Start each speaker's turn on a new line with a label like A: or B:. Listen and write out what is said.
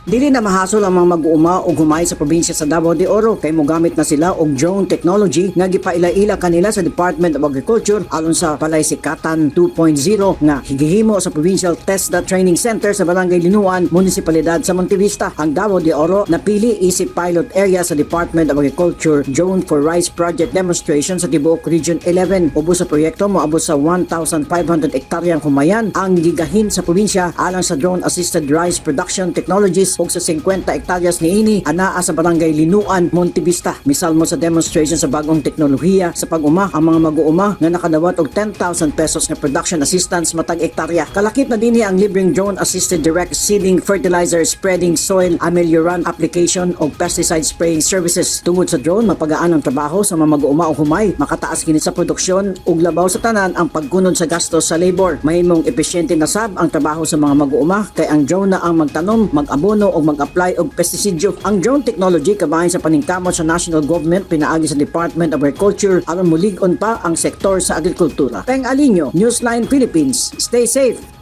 A: Dili na mahasol ang mga mag-uuma og humay sa probinsya sa Davao de Oro kay mogamit na sila og drone technology nga gipaila-ila kanila sa Department of Agriculture aron sa Palay Sikatan 2.0 nga gihimo sa Provincial TESDA Training Center sa Barangay Linuan, Munisipalidad sa Montevista. Ang Davao de Oro napili isip pilot area sa Department of Agriculture Drone for Rice Project Demonstration sa tibuok Region 11. Ubos sa proyekto, moabot sa 1,500 hektaryang humayan ang gigahin sa probinsya alang sa drone assisted rice production technologies ug sa 50 hektaryas niini anaa sa Barangay Linuan, Montevista. Misalmo sa demonstration sa bagong teknolohiya sa pag-uma ang mga mag-uuma nga nakadawat og 10,000 pesos nga production assistance matag hektarya. Kalakip na dinhi ang libreng drone assisted direct seeding, fertilizer spreading, soil ameliorant application ug pesticide spraying services. Tungod sa drone, mapagaan ang trabaho sa mga mag-uuma og humay, makataas kini sa produksyon ug labaw sa tanan, ang pagkunod sa gastos sa labor. Mahimong epesyente na sab ang trabaho sa mga mag-uuma kay ang drone na ang magtanom, mag-abono ug mag-apply og pestisidyo. Ang drone technology kabahin sa paningkamot sa national government pinaagi sa Department of Agriculture aron mulig-on pa ang sektor sa agrikultura. Peng Alinio, Newsline Philippines. Stay safe.